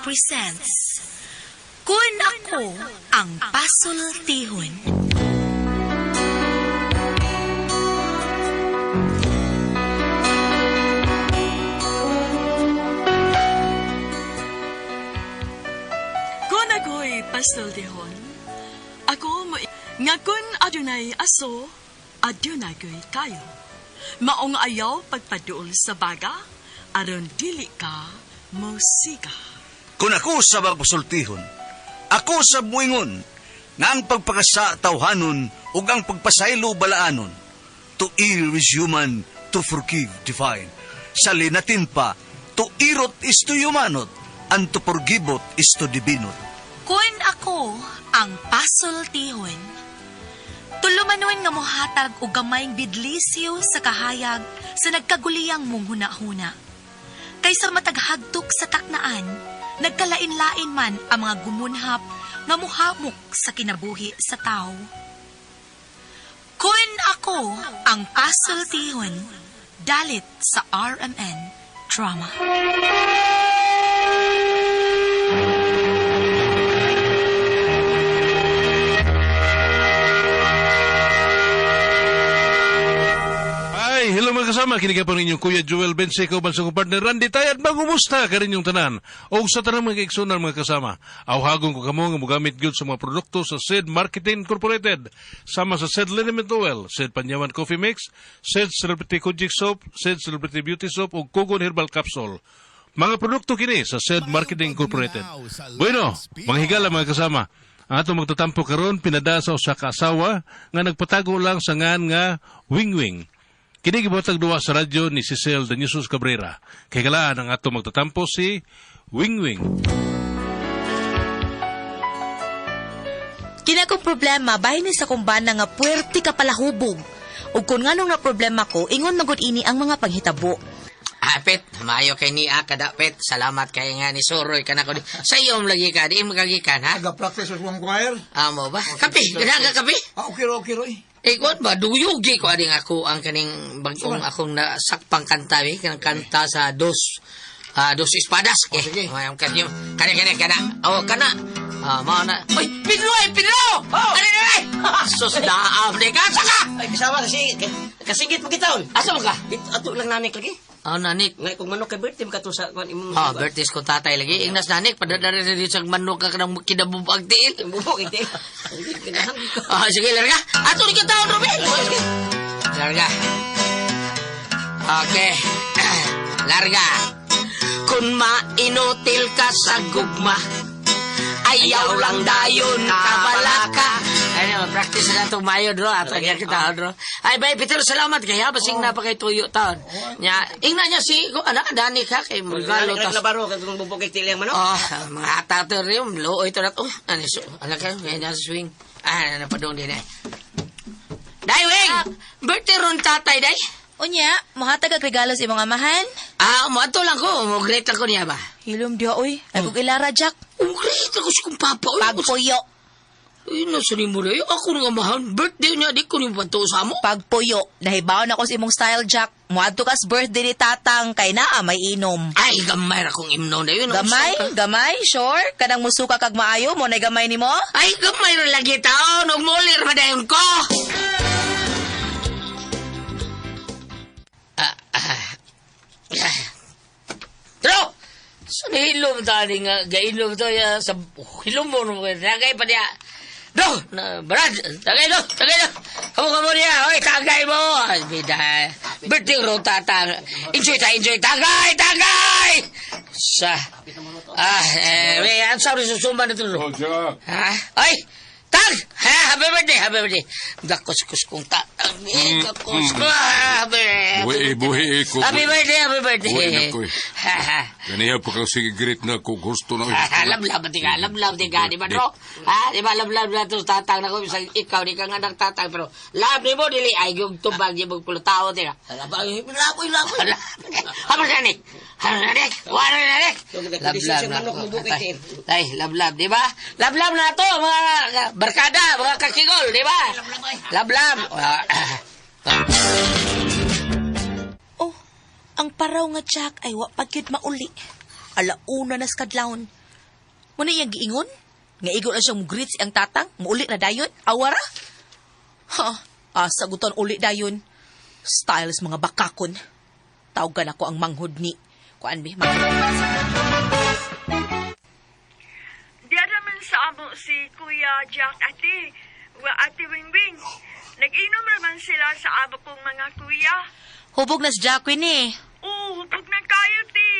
presents Kun Ako Ang Pasultihon. Kun ako'y pasultihon, ako mo nga kun adunay aso, adunay ko'y kayo. Maong ayaw pagpaduol sa baga, aron dili ka musika. Kung ako sa magpasultihon, ako sa muingon, nga ang pagpakasa tawhanon ug ang pagpasaylo balaanon. To err is human, to forgive divine. Sa linatin pa, to irot is to humanot, and to forgivot is to divinot. Kun ako ang pasultihon. Tulumanon nga mohatag og gamayng bidlisyo sa kahayag sa nagkaguliyang mong hunahuna. Kaysa mataghagtok sa taknaan, nagkalain-lain man ang mga gumunhap nga muhamok sa kinabuhi sa tao. Kun ako ang pasultihon, dalit sa RMN Drama. Ay, hello mga kasama. Kini po ninyo Kuya Joel Benseco, uban sa akong partner Randy Tayad. Magumusta ka rin yung tanan. O sa tanang mga kaigsunan mga kasama. Awhagon ko kamo nga mogamit gyud sa mga produkto sa SED Marketing Incorporated. Sama sa SED Liniment Oil, SED Panyawan Coffee Mix, SED Celebrity Kojik Soap, SED Celebrity Beauty Soap o Kugon Herbal Capsule. Mga produkto kini sa SED Marketing Incorporated. Bueno, mga higala mga kasama. Ang atong magtatampo karon pinada sa usa ka asawa nga nagpatago lang sa ngan nga Wingwing. Kini gibuhatag duwa sa radyo ni Cecil de Jesus Cabrera. Kay galaan ang ato magtatampo si Wingwing. Kini akong problema bahin ni sa kumbana nga puwerte ka palahubog. Ug kun nganong na problema ko, ingon magud ini ang mga panghitabo. Ah, Pet, maayo kay niya kada Pet. Salamat kay nga ni Soroy ka na ko. Sa iyo lagi ka, di mo kagikan ha? Nag-practice sa kong choir. Amo ba? Kape, ganahan ka kape? Ah, okay ro, okay ro eh. Eh, kuwan ba? Duyugi ko ading ako ang kaning bagong akong nasakpang kanta eh. Kanang kanta sa dos. Ah, dos espadas. Eh, Oh, sige. Mayam kanyo. Kani kani kana. Oh, kana. Ah, mao na. Oy, Pedro, ay Pedro! Oh! Kani kani. Sus daam ni ka saka. Ay, kasama kasi, kasingit mo kita, oy. Asa mo ka? Dito, ato lang nanik lagi. Oh, nanik. Nga, kung manok kay birthday, makato sa kwan imong... Oh, birthday ko tatay lagi. Ingnas nanik, padadari sa dito sa manok ka kanang kinabubag tiil. Bubok, iti. Ganahan ko. Ah, sige, larga. Ato ni taon, Ruben. Larga. Okay. Larga. Kung mainutil ka sa gugma, ayaw lang dayon kabalaka. Ano, practice na itong mayo, dro. Ato niya kita, dro. Ay, bay, Peter, salamat kaya. Basing na pa kay tuyo taon. Nya, ingna niya si, kung anak, dani ka kay Mulgalo. Nanik lang labaro, kung bubok iti lang manok. Oh, mga hata to rin. Looy to na to. Ano, so, anak ka, kaya nasa swing. Ah, napadong din eh. Day, wing! Birthday ron tatay, day. Unya, mohatag og regalo sa imong amahan. Ah, mo ato lang ko. Mo great lang ko niya ba? Hilom diha oy, ay kog ilara Jack. Mo great ako sa kong papa. Uy, Pagpuyo, Uy, nasa ni mo rin. Ako nga amahan. Birthday niya, di ko ni panto sa mo. pagpuyo. Nahibaw na ko sa imong style Jack. Moadto kas birthday ni Tatang kay naa may inom. Ay, gamay ra kong imno na yun. Gamay, gamay, sure. Kanang musuka kag maayo mo na gamay nimo. Ay, gamay ra lagi taon. Huwag mo ulir madayon ko. Ah, ah. Ah. Tro! Sa nahilom tani nga, gailom to ya, sa hilom mo nung tagay pa niya. Do! Na, Brad! Tagay do! Tagay do! Kamu kamu niya! Oy, tagay mo! Ay, bida. Birthday ro tatang. Enjoy ta, enjoy! Tagay! Tagay! Sa... Ah, eh, wait, I'm sorry, susumba na to. Oh, Jack. Ha? Ay! Tag! Ha? Happy birthday! Happy birthday! Dakos kus kong tatang. Dakos ko. Happy birthday! Buhi, buhi ko. Happy birthday! Happy birthday! Buhi na ko eh. Ha, ha. Ganiya pa kang sige great na ko gusto na. Ah, Lablab di ka, lablab di ka, di ba bro? Ha, di ba lablab na to tatang na ko bisag ikaw di ka nga nagtatang pero lab ni mo dili ay yung tubag di mo pulo tao di ka. Laboy, laboy, laboy. Happy na ni. Happy na ni. Wala na ni. Kondisyon sa manok, bubok iti. Ay, lablab, di ba? Lablab na to mga barkada, mga kakigol, di ba? Lablab. Ah, ah. Oh, ang paraw nga Jack ay wa pa gyud mauli. Alauna na sa kadlawon. Muna iyang giingon? Nga igo lang siyang mugrit siyang tatang, muuli na dayon, awara? Ha, sagutan uli dayon. Styles mga bakakon. Tawgan ako ang manghod ni. Kuan be, manghod. Diya naman sa amo si Kuya Jack ate, wa Ate Wingwing. Nag-inom naman sila sa amo kong mga kuya. Hubog na si Jacqueline eh. Oo, hupog na kayo, te.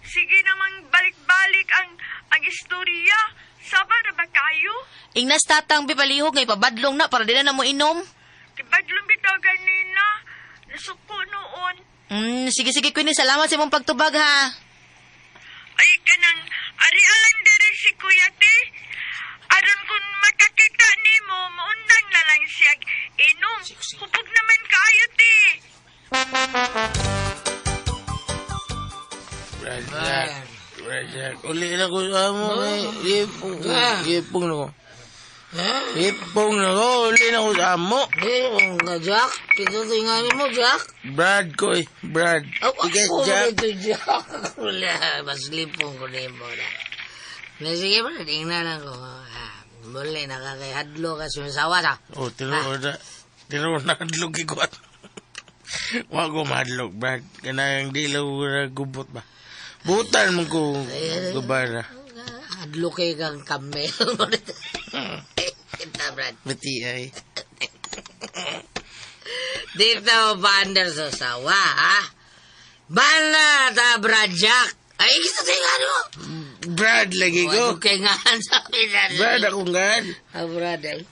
Sige namang balik-balik ang istorya. Saba na ba kayo? Ingnas tatang bipalihog nga ipabadlong na para di na mo inom. Kibadlong bitaw ganina. Nasuko noon. Sige, sige, Queenie. Salamat sa imong pagtubag, ha. Ay, kanang ari alang dere si Kuya, te. Aron kung makakita nimo, maundang na lang siya inom. Hupog naman kayo, te. Brad, Brad, uli na ko sa amo. Ipong, ipong na ko. Ipong na ko, uli na ko sa amo. Eh, nga Jack. Kita tingali mo, Jack. Brad ko eh, Brad. Aw, Sige, ako Jack. ito, Jack. Wala, mas lipong ko na mo na. Na, sige, Brad, ingnan lang ko. Ah, muli, nakakayhadlo ka sumisawa ta. Oh, tinuod na. Tinuod na hadlok ikuat. Wa ko mahadlok, Brad. Kanang di lang ko na gubot ba. Butan mo ko gubara. Hadlo kay kang kamel. Kita, Brad. Bati ay. Dito paandar sa sawa, ha? Bala ta, Brad Jack. Ay, kita tingali mo. Brad lagi ko. Wag kay nga sa akin. Brad ako nga. Ah, Brad, ay.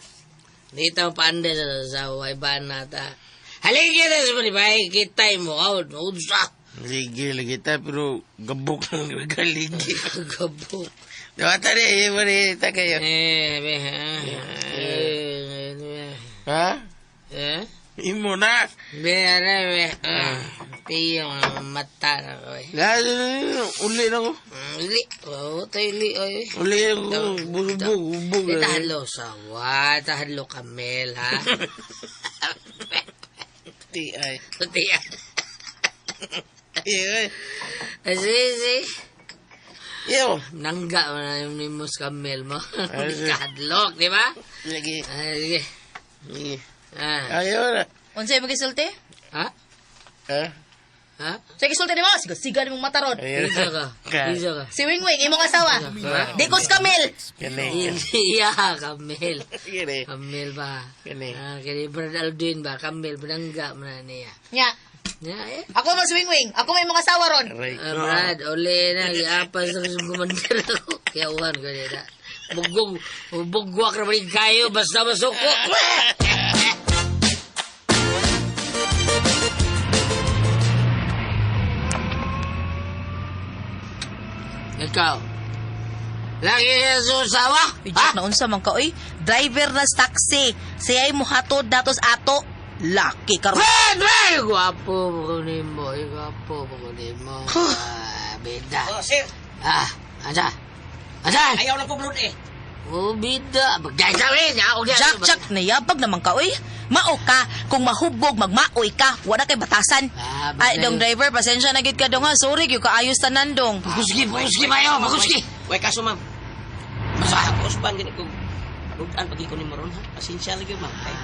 Dito paandar sa sawa, ay bana ta. Halika na sa malibay, kita'y mo. Oh, unsa. Sige lagi ta pero gabok ng galigi. Gabo. Diba tari, eh, ta kayo. Eh, be, ha? Eh, eh, Ha? eh? Imo na. Be, ara, be. Ah, Piyong mata na ko, eh. Uli na ko. Ili. Oo, tayo ili, oy. Uli na ko. Bubog, bubog. Eh, tahadlo sawa, tahadlo kamel, ha? Ti ay. Tiya. Eh, Sige, Yo. Nangga mo na yung nimos kamel mo. Ay, sige. Kahadlok, di ba? Lagi. Ah, sige. Sige. Ah. Ayaw na. Unsay mo gisulti? Ha? Ha? Ha? Unsay gisulti nimo? Siga siga nimong mataron. Ayaw Isa ka. Isa ka. Si Wingwing, imong asawa. Di ko kamel. Kani. Iya, kamel. Kani. Kamel ba? Kani. Ah, kani Brad Aldwin ba? Kamel, banangga mo na niya. Nya. Ya, eh. Ako man si Wingwing. Ako may imong asawa ron. Aray Ah, ko. Brad, uli na. Giapas na sa gumandar ako. Kaya uwan ko nila. Bugog, bugwak na balik kayo. Basta masuko. Ikaw. Lagi ka susawa? Uy, Jack, naunsa man ka, oy. Driver na sa taxi. Siya'y muhatod natos ato. Laki ka ron. Brad, Brad! Gwapo mo ko nimo. eh, Gwapo mo ko nimo. Ah, bida. Oh, sir. Ah, asa? Asa? Ayaw lang ko blood eh. Oh, bida. Magkaisabi niya ako niya. Jack, Jack, nayabag naman ka, oy. Mao ka, kung mahubog, magmaoy ka, wala kay batasan. Ah, Ay, dong driver, pasensya na gid ka dong ha. Sorry, gyud kaayos tanan dong. Pakuski, pakuski ba Pakuski. Way kaso, ma'am. Masa? Ako usban gani ko. Rudan pagi ko ni Maron ha. Pasensya lagi, ma'am. Kay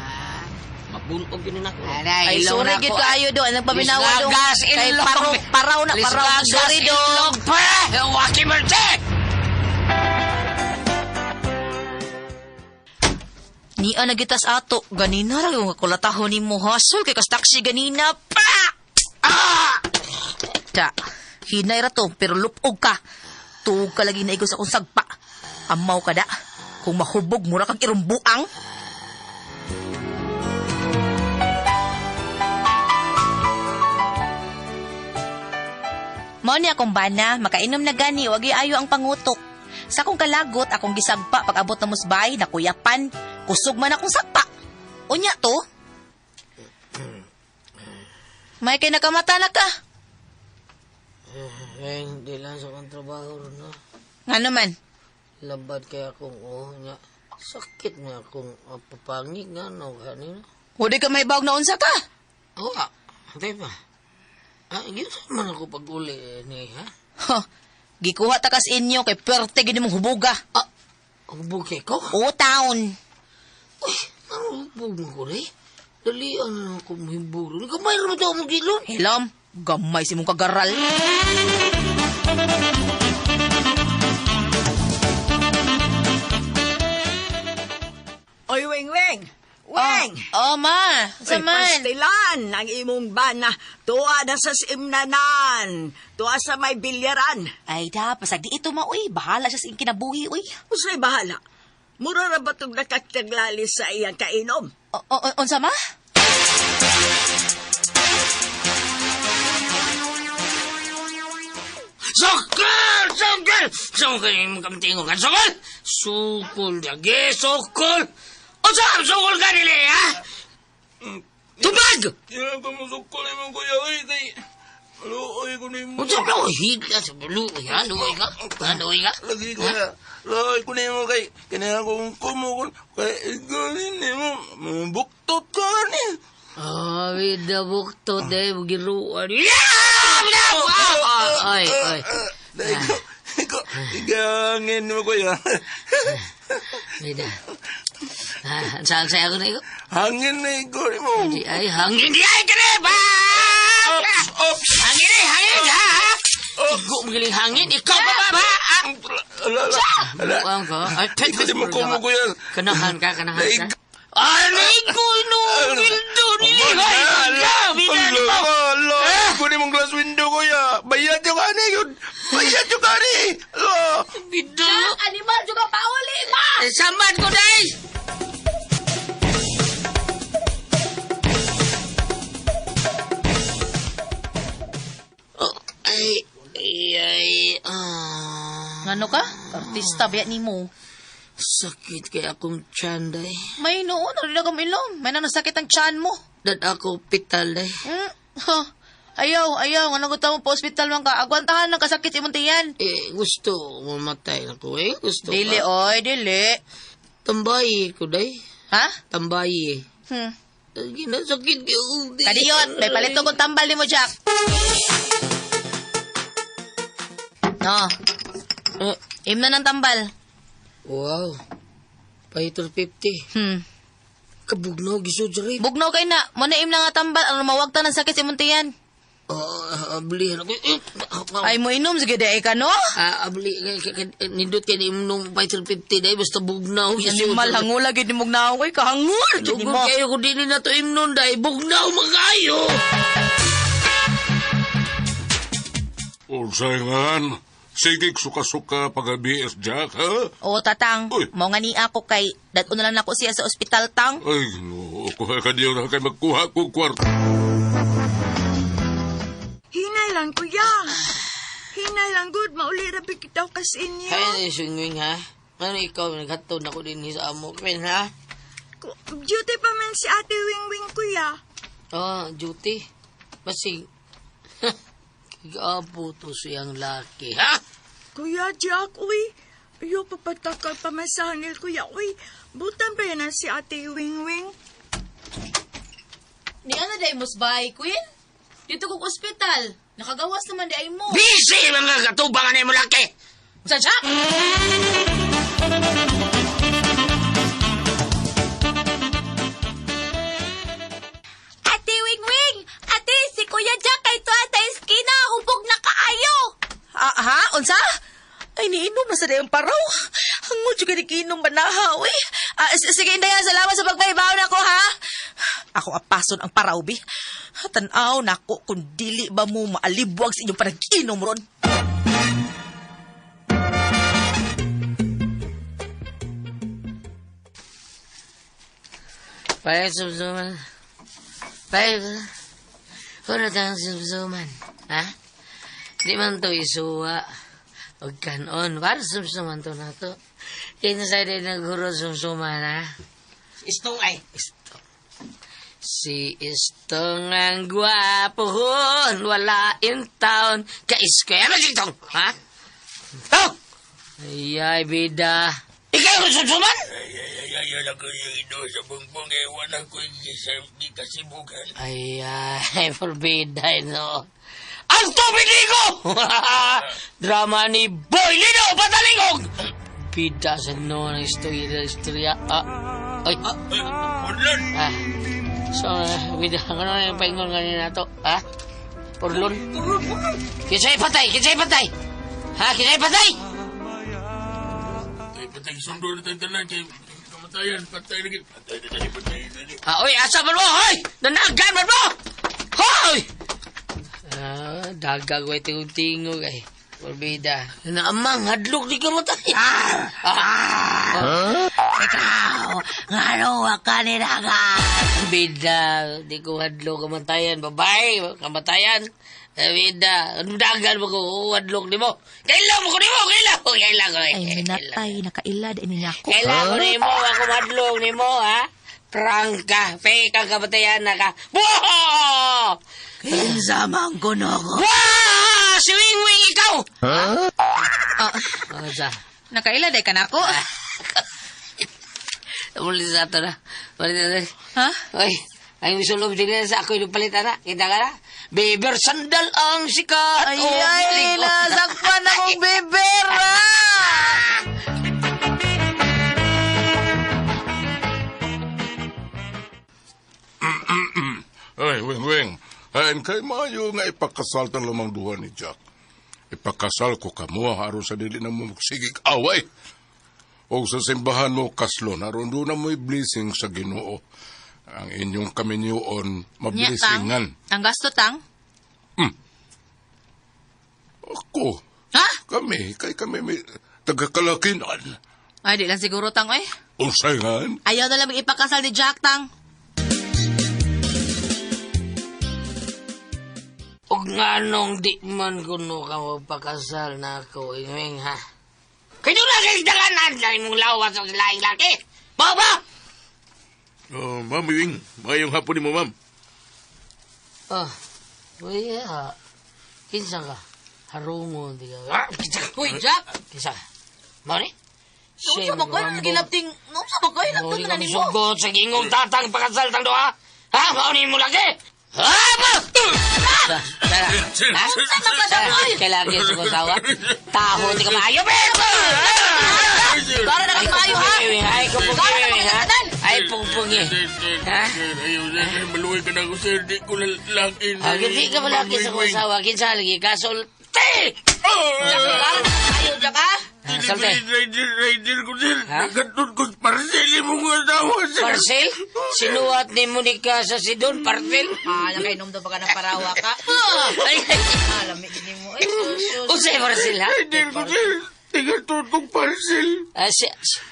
mabunog yun na ako. Ay, sorry gid kaayo dong. Anong paminawa dong? Gas Kay ilog. paraw, paraw na, paraw. Sorry dong. Ilog pa! Waki Marte! Nia nagitas ato. Ganina ra yung kakulatahon ni mo. Hasol kay kas taxi ganina pa! Ah! Ta, hinay ra to, pero lupog ka. Tuog ka lagi na igos akong sagpa. Amaw ka da. Kung mahubog, mura kang irumbuang. Mao ni akong bana, makainom na gani, wag ayo ang pangutok. Sa akong kalagot, akong gisagpa pag abot na musbay, nakuyapan, kusog man akong sagpa. Unya to. May kay nakamata na ka. Eh, hindi lang sa akong trabaho ron, no? Ngano man? Labad kaya akong, oh, nga. Sakit nga akong papangig nga, no, kanina. Hudi ka may bawag na unsa ka. Oh, ah, di ba? Ah, yun man ako pag-uli eh, ni, ha? Huh. Gikuha ta kas inyo kay perte gid mong hubuga. Ah, hubog kay ko? O taon. Uy, ano hubog mo ko rin? Dali, ano ako mahiburo. Gamay rin mo ito ang gilom. Hilom, gamay si mong kagaral. Oy, Weng Weng! Weng! Oh, ma. Sa Oy, man. pastilan ang imong bana. Tuwa na sa simnanan. Tuwa sa may bilyaran. Ay da, pasag di ito ma, uy. Bahala siya sa iyong kinabuhi, uy. Usay bahala. Mura ra ba itong nakataglali sa iyang kainom? O, o, unsa ma? Sukol! Sukol! Sukol yung kamtingo ka. Sukol! Sukol lagi, sukol! Unsa ang sukol ka nila, ha? Tubag! Yan ko mo sukol mo kuya oy kay luoy ko nimo. Unsa ka higla sa luoy, ha? Luoy ka? Ha, luoy ka? Lagi ko na. Luoy ko nimo kay kani ako kumukon kay igolin nimo buktot ko ni. Ah, bida buktot eh, giruan. Yeah! Ay, ay. Dai ko ko igangin mo kuya. Bida. Ah, saan saya ko na ikaw? Hangin na ikaw nimo. Di ay, hangin di ay kare ba? Ops, ops. Hangin ay, hangin ha? Igo mo galing hangin, ikaw pa ba ba? Ala, ala, ala. Buang ko. Ay, Ikaw di mo kumo kuya. Kanahan ka, kanahan ka. Naig- Ano ko no, Gildo ni Ay, bida ni mo. Ala, kunin mong glass window kuya. Bayad yung ani yun. Bayad yung ani. Ala. Bida. Animal, juga pauli, ma! Eh, Samad ko dai. Oh, ay, ay, ay, ah. Ngano ka? Artista, biya ni mo. Sakit kay akong tiyan, day. May noon, ano na ilom. May nanasakit ang tiyan mo. Dad ako pital, day. Ha. Ayaw, ayaw. Ano gusto mo po ospital man ka? Agwantahan ng kasakit sa imong tiyan. Eh, gusto mamatay na ko, eh. Gusto Dili, ka. oy, dili. Tambayi ko, day. Ha? Tambayi. Ginasakit kay akong tiyan. Kadiyon, may palito kong tambal ni mo, Jack. No. Eh, Im na ng tambal. wow. Python 50. Kabugnaw, gisod sa rin. Bugnaw kay na. Muna im na nga tambal. Ano mawagta ng sakit sa imong tiyan. Ah, abli. Ako, eh, Ay mo inom, sige di ka, no? Ah, abli. Nindot kay ni imnom Python 50 day. Basta bugnaw. gisod. Animal, hangula, gid ni mong naong. Uy, kahangul. Gid ni Lugod mo. kayo kung dili na to imnon day. Bugnaw magayo. Unsay ngan? Sige, suka-suka pag-BS Jack, ha? Oo, tatang. Uy. Mao nga ni ako kay dad na lang nako siya sa ospital, tang. Ay, no, kuha ka diyo na kay magkuha kong kwarta. Hinay lang, kuya. Hinay lang, good. Mauli ra bitaw kas inyo. Ay, singwing ha? Ano ikaw, naghatod na ko din sa amo. Men, ha? Duty pa man si Ate Wing Wing, kuya. Ah, duty. Basig. Kagapo to siyang laki, ha? Kuya Jack, uy. Ayo, papatakal pa man sa hanil, kuya. Uy, butan pa yan ang si Ate Wing Wing. Ni ano day musbay, Queen? Dito kong ospital. Nakagawas naman di ay mo. Busy mga katubangan ni mo laki! Sa Jack? Ate Wing Wing! Ate, si Kuya Jack kay tuwa sa eskina. Hubog na kaayo! Ah, ha? Unsa? Ay, niinom na sa dayang paraw. Hangod juga ni kinom banahaw, eh. Ah, sige, Inday, salamat sa pagpahibaw na ko, ha? Ako apason ang paraw, bi. Tanaw nako kung dili ba mo maalibwag sa inyong panag-inom ron. Pare, sumsuman. Pare, wala tayong sumsuman. Ha? Di man to isuwa. O kanon. Para sumsuman to na to. Kaya na sa'yo din naghuro sumsuman, ha? Istong ay. Istong. Si Istong ang gwapo, wala in town. Ka-square. Ano si Istong? Ha? Tong! Ay, ay, bida. Ikaw ang sumsuman? Ay, ay, forbida, no. Ang Tubig Ligo! Drama ni Boy Lino Patalingog! Bida sa no ng istorya. Istorya. Ah, ay. Ah. So, bida. Ano na yung paingon kanina to? Ha? Purlon? Kinsa'y patay! Kinsa'y patay! Ha? Kinsa'y patay! Ay, patay, sundo na tayong tanan. Kay kamatayan, patay na. Patay na, patay na. Ah, oy, asa man mo? Hoy! Nanagan man mo! Hoy! Ah, dagag way tingog-tingog ay. Porbida. Naamang, hadlok di ka matay. Ah! Ah! Ikaw, ngano wa ka ni dagan? Bida, di ko hadlok kamatayan. Babae, kamatayan. Eh, bida, dagan mo ko, oh, hadlok ni mo. Kailan mo ko ni mo, kailan ko, kailan ko. Ay, minatay, nakailad, ay ninyako. Kailan ko ni mo, ako hadlok ni mo, ha? Prank ka, fake ang kamatayan na ka. Buho! Kinsa man kuno ko. Wah! Si Wing Wing ikaw! Ah, Ano sa? nakailad ay kanako. Muli sa ato na. Muli sa ato. Ha? Oy, ay misulog din na sa ako yung palit ana. Kita ka na? Beber sandal ang sikat. Ay, Oh, ay, galing. nasakpan akong beber, ah! Ay, Wing Wing. Ay, kay maayo nga ipakasal tang lamang duha ni Jack. Ipakasal ko kamo aron sa dili na mo magsigig away. O sa simbahan mo kaslon aron doon na mo'y blessing sa Ginoo. Ang inyong kaminyoon Nya, tang. mablessingan. Ang gasto, tang. Ako, Ha? kami, kay kami may tagakalakinan. Ay, di lang siguro, tang, oy. Unsay nga? Ayaw na lang ipakasal ni Jack, tang. Og nganong di man kuno ka magpakasal na ako, Wing Wing, ha? Kaya na kayo daganan sa imong lawas sa laing laki. Baba! Oh, ma'am Wing, mayong hapon ni mo, ma'am. Oh, uy, ah, kinsa ka? Harungon, di ka. Ah, kinsa ka? Uy, Jack. Kinsa ka? Mao ni? Unsa ba koy? Gilabting, unsa ba koy? Nagtun na nimo. Sugot sa gingong tatang pakasal tang doha. Ha? Mao ni mo laki? Ha? Ba? Tara. Ha? Unsa man ka daw, oy? Kailangan sa kusawa. Taho di ka maayo. Para na kang maayo, ha? Ay, Para na pugpugi, ha? kang Ay, pugpugi. Ha? Sir, ayaw, sir, maluway ka na ako, sir. Di ko lalaki. Ah, hindi ka malaki sa kusawa. Kinsa lagi kasulti. Para na kang maayo, Jack, ha? Ah, Salte. Rider, rider ko, sir. Ha? Nagatod ko, parcel mo nga asawa, sir. Parcel? Sinuwat ni Monica sa Sidon, parcel? Ah, nakainom daw pa ka ng parawa ka. Ay, Ah, lami gini mo. Ay, sus, sus. unsay parcel, ha? Rider ko, sir. Nagatod kong parcel. Ah,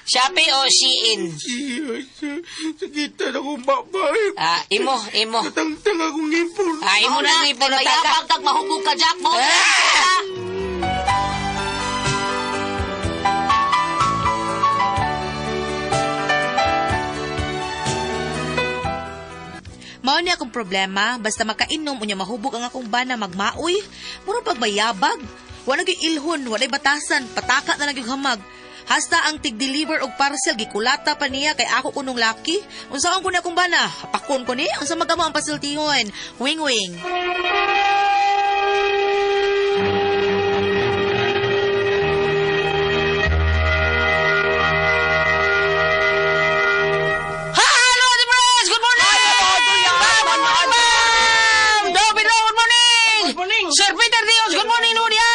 Shopee o Shein? Siya, sir. Sakita na akong babae. Ah, imo, imo. Natangtang akong ipon. Ah, imo na ang ipon na taka. Mayabang kag mahubog ka, Jack. Mo. Ah! Mao ni akong problema, basta makainom unya mahubog ang akong bana magmaoy. Muro pag mayabag. Wala gyud ilhon, walay batasan, pataka na lang yung hamag. Hasta ang tig-deliver og parcel gikulata pa niya kay ako kunong laki. Unsaon ko ni akong bana? Hapakon ko ni unsa magamo ang pasultihon. Wing wing. Hello, Ate Pres! Good morning! Good morning, ma'am! Pedro, good morning! Good morning! Sir Peter Dios, good morning, Nuria!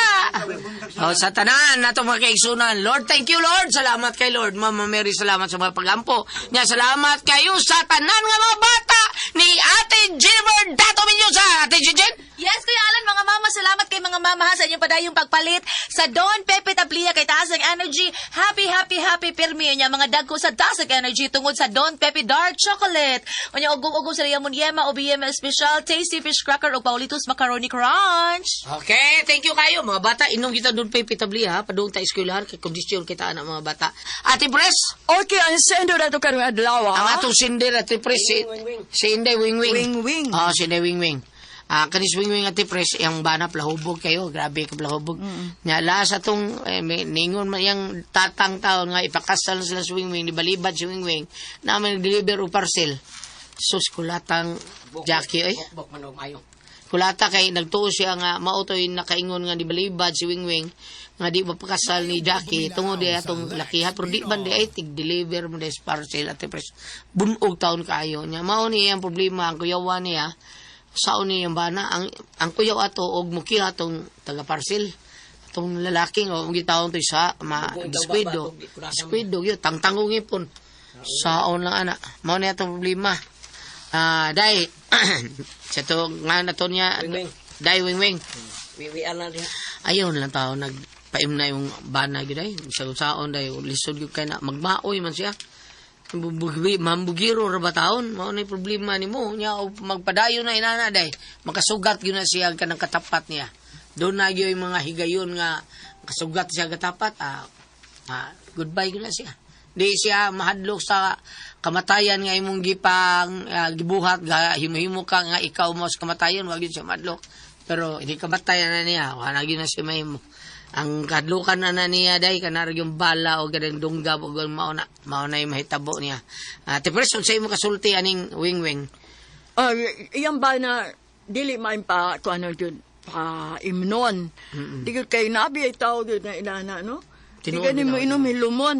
Oh, sa tanan nato mga kaigsunan. Lord, thank you, Lord. Salamat kay Lord. Mama Mary, salamat sa mga pagampo. Nya, salamat kayo sa tanan nga mga bata ni Ate Jennifer Dato Mendoza. Ate Jenjen? Yes, Kuya Alan, mga mama, salamat kay mga mama ha, sa inyong padayong pagpalit sa Don Pepe Tablia kay Taas ang Energy. Happy, happy, happy pirmi niya mga dagko sa Taas ang Energy tungod sa Don Pepe Dark Chocolate. Unya ugong-ugong sa Ramon Yema o BML Special Tasty Fish Cracker o Paulitos Macaroni Crunch. Okay, thank you kayo mga bata. Inom kita Don Pepe Tablia ha. Padung ta eskwelahan kay kondisyon kita anak mga bata. Ate Pres, Okay, ang sendo na to karong adlaw, ang ah. atong sinder Ate Pres si Inday Wing Wing. Wing Wing. Ah, si Inday Wing Wing. Ah, kanis Wing Wing Ate Pres, yang bana plahubog kayo, grabe ka plahubog. Nya la sa tong may, ningon man yang tatang taon nga ipakasal sila sa Wing Wing, nibalibad si Wing Wing, naman deliver og parcel. Sus kulatang Jackie oy. Bok man og ayo. Kulata kay nagtuo siya nga mao to'y nakaingon nga di balibad si Wingwing nga di mapakasal ni Jackie tungod di atong lakihan pero di man di ay tig deliver mo des parcel at pres bunog taon kaayo niya mao ni ang problema ang kuyawan niya saon ni ang bana ang kuyaw ato og mukiha atong taga parcel atong lalaki nga og gitawon to sa ma diskwendo diskwendo gyud tangtangong ipon saon lang ana mao ni atong problema. Dai sa to nga na to niya dai Wingwing. Wiwian lang diha. Ayaw lang tao nagpaim na yung bana gyud ay sa saon dai lisod gyud kay na magmaoy man siya. Mambugiro ra ba taon mao na problema nimo nya og magpadayon na inana day makasugat gyud na siya kanang katapat niya. Doon na gyud yung mga higayon nga kasugat siya katapat goodbye gyud na siya. Di siya mahadlok sa kamatayan nga imong gipang gibuhat ga himo-himo ka nga ikaw mo sa kamatayan wag gyud siya mahadlok. Pero hindi kamatayan na niya, wala gyud na siya mahimo. Ang kadlukan na niya day kanara yung bala o ganang dunggab o ganang mao na yung mahitabo niya. Ti person sa imo kasulti aning Wingwing. Iyang ba na dili man pa kung ano yun pa imnon. Di gyud kay nabi ay tao gyud na inana no. Di Tinuod gani mo bitaw. inom hilumon.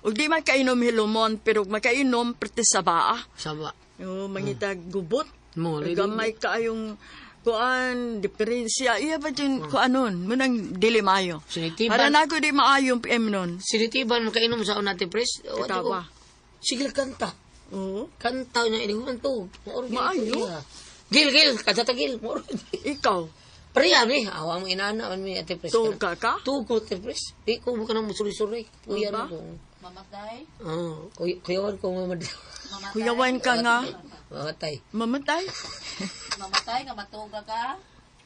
Ug di man kainom hilumon pero makainom prete sa baa. Saba. No, mangita gubot. Mo, lady. Gamay kaayong kuan diferensya. Iya ba dyan kuanon? Munang dili maayo. Sinitiban. Para na ako di maayo imnon. Sinitiban makainom sa una ti pres. Katawa. Sige kanta. Oo. Kanta niya ini man to. Maayo. Gil gil kada tagil. Ikaw. Pareha ni, awa mo inana man mi ate pres. Tuog ka ka? Tuog ate pres. Di ko mo kanang musuri-suri. Kuya Ba? ko. Mamatay? Oh, kuyawan ko mamatay. Kuyawan ka nga. Mamatay. Mamatay. Mamatay nga matuga ka?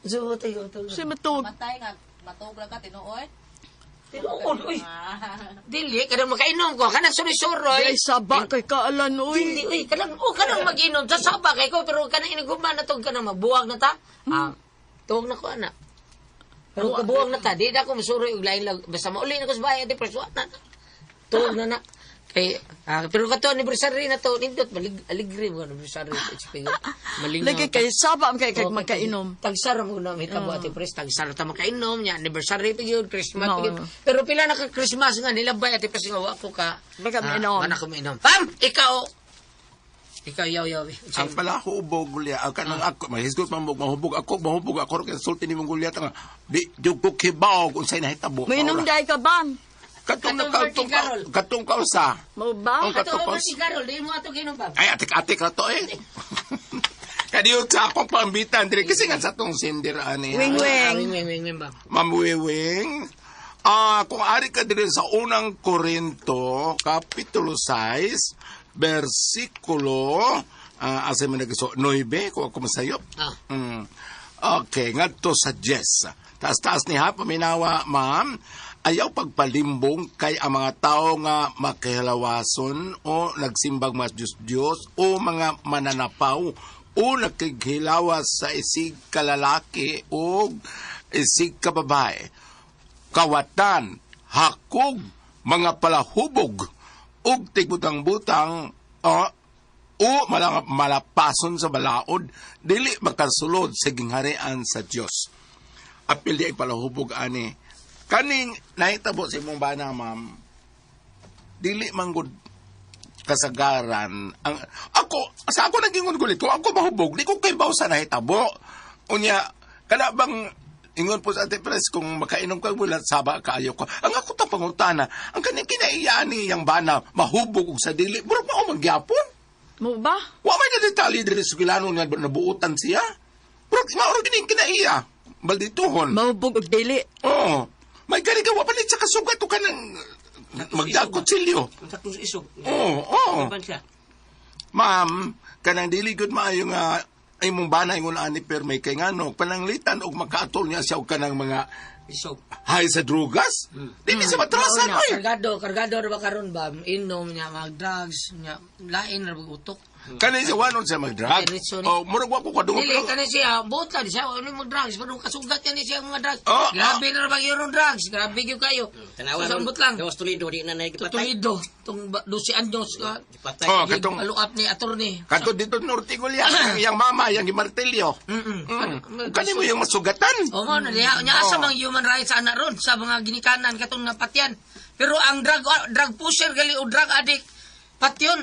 So, mamatay ko. Si matuog. Mamatay nga matuga ka tinuod? Tinuod, uy. Dili, kanang makainom ko. Kanang suri-suroy. Ay, saba kay kaalan, uy. Dili, uy. Kanang, oh, kanang mag-inom. Sa saba kay ko, pero kanang iniguma na to, kanang mabuwag na ta. Tuwag na ko, anak. Pero kabuwag na ta, di na ako masuroy og lain lag. Basta mauli na ko sa bahay, di preswa na. Tuwag na na. Kay, pero kato anniversary na to, nindot, malig, aligre mo anniversary HP. Malingaw. Lagi kay saba kay kay Okay, magkainom. Tagsara mo na may tabo ate pres, tagsara ta makainom niya, anniversary pa yun, Christmas pa No. yun. Pero pila na ka Christmas nga nilabay ate pres nga wa ko ka. Baka mainom. Wala ko mainom. Pam, ikaw. Ikaw yaw yaw. Ang palahubog gulya, ang kanang ako, mahisgot man mo, mahubog ako, mahubog ako, ro sulti ni mong gulya nga, di jud ko kibaw kung sa'y nahitabo. Mainom dai ka ba? Katong Katong birthday Carol. katong kausa. Mao ba? Ang Ato katong ba kausa. si Carol, di mo ato ginom pa. Ay, atik-atik na to eh. Kadiyo sa akong pambitan, diri kasi nga sa tong sender ani. Wing wing. Wing wing wing wing ba. Ma'am Wewing, kung ari ka diri sa unang Korinto, Kapitulo 6, versikulo, asa man nagso, 9, kung ako masayop. Okay, ngadto sa 10. Taas-taas ni ha, paminawa, ma'am, ayaw pagpalimbong kay ang mga tao nga makihilawason o nagsimbag mas Diyos-Diyos o mga mananapaw o nakighilawas sa isig kalalaki o isig kababae. Kawatan, hakog, mga palahubog, ug tigbutang-butang o malapason sa balaod, dili makasulod sa gingharian sa Dios. Apil di ay palahubog ani. Kaning nahitabo sa imong bana, ma'am, dili manggod kasagaran. Ang, ako, sa ako nagingon gulit, kung ako mahubog, di ko kay sa nahitabo. Unya, kana bang ingon po sa Ate Pres, kung makainom ka bulat, saba kaayo ko. Ang ako ta pangutana, ang kaning kinaiya ni yang bana, mahubog og sa dili, murag mao magyapon. Mo ba? Wa may na detalye diri sa kilano nga nabuotan siya. Murag mao ra kining kinaiya. Baldituhon. Mahubog og dili. Oo. May gani ka, wa pa ni siya kasugat o ka ng magdakotsilyo. Sakto sa isog. Oo, oo. Iban siya. Ma'am, kanang dili gud maayo nga imong bana ingon ani permay kay ngano pananglitan og makaatol niya siya og kanang mga isog hay sa drugas. Dili sa matrasan oy. Kargado, kargado ra ba karon ba? Inom niya mag drugs niya lain ra utok. Kani siya wanon siya mag-drug. Diretso ni. Oh, murag wa ko kadungog. Dili kani siya, buot lang siya, ano mo drugs, pero kasugat yan siya ang mga drugs. Oh, Grabe na ba yun drugs, grabe gyud kayo. Tanawa So, sambot lang. Gawas Toledo di na naigipatay. Toledo, tong 12 anyos. Gipatay. Oh, katong Follow up ni attorney. Kato dito Norte Goliath, ang iyang mama, yang gimartilyo. Kani mo yung masugatan. O mo na diha nya asa Oh. mang human rights ana ron sa mga ginikanan katong napatyan. Pero ang drug drug pusher gali o drug addict patyon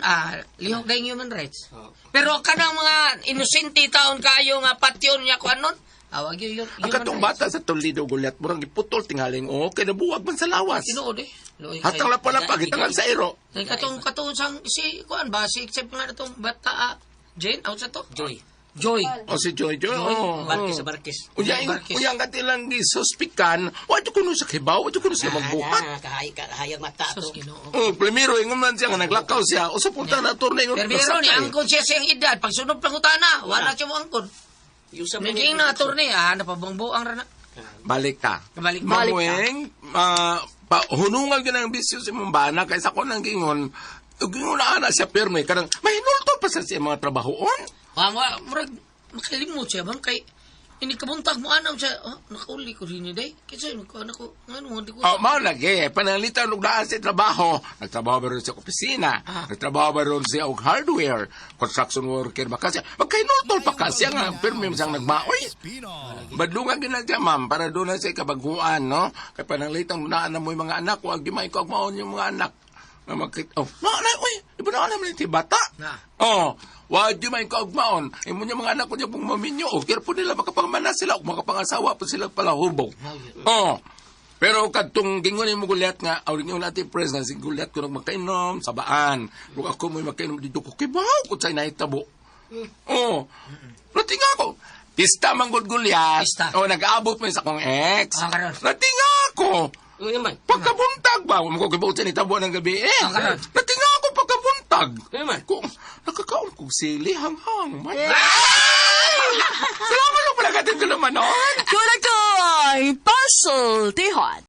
lihok dayong human rights. Pero kanang mga inosente taon kayo nga patyon nya kuan nun, wag yun, Ang human katong rights. bata sa Toledo Goliath, murang giputol tingaling o kay nabuwag man sa lawas. Tinuod eh. Luoy Hatang kayo. lapa-lapa gitangan sa iro. Kay katong katong sang si kuan ba si except nga natong bata Jane out sa to? Joy. Joy. O si Joy Joy. Oh. Barkis sa Barkis. Uya, Barkis. uya ang katilang gisuspikan, wa jud kuno sa kibaw, wa jud kuno siya magbuhat. Ah, kahayag mata Sus to. Ginoo. Oh, primero ingon man siya nga naglakaw siya, usa punta na torneo. Pero pero ni angkon siya sa iyang edad pagsunod pangutana wala siya mo angkon. Yung sa Naging na attorney napabangbuang ra na. Balik ta. Balik ta. Mamueng, pa, hunungan gyud ang bisyo sa imong bana kaysa ko nang gingon. Ug gingon na ana siya pirme kanang mahinulto pa sa siya mga trabahoon. Wa wa murag makalimot siya bang kay ini kabuntag mo anaw siya nakauli ko rin day kasi ko anak ko ngano di ko Oh, mao lagi pananglitan og daan sa trabaho. Nagtrabaho ba ron siya og opisina? Nagtrabaho ba ron siya og hardware? Construction worker ba kasi? Magkahinultol pa kasi nga pirme siyang nagmaoy. Badlungan gyud na siya, ma'am, para doon na siya kabaguan, no? Kay pananglitan naan na mo yung mga anak, wag di may maon yung mga anak. Nga makita, oh, na, na, uy, iba na naman yung bata. Na. Oh, wag di may kaugmaon. Imo niya mga anak ko niya pong maminyo. O, kaya po nila makapangmana sila o makapangasawa po sila palahubog. Oh, pero kadtong gingon mo gulyat nga, aw gingon natin pres nga si gulyat ko magkainom sa baan. Ug ako mo'y makainom dito ko kibaw ko sa nahitabo. Oh. Natinga ko. Pista man gud gulyat. Pista. Oh, nag-aabot mo sa akong ex. Ah, karon. Natinga ko. Ano naman? Pagkabuntag ba? Wa mo ko kibaw sa nitabo ng gabi eh. Ah, karon. Natinga ako pagkabuntag. Ano naman? Kung nakakaon kong sili hanghang. Man. Salamat lang pala katin ko naman, no? Kulang ko ay pasultihon.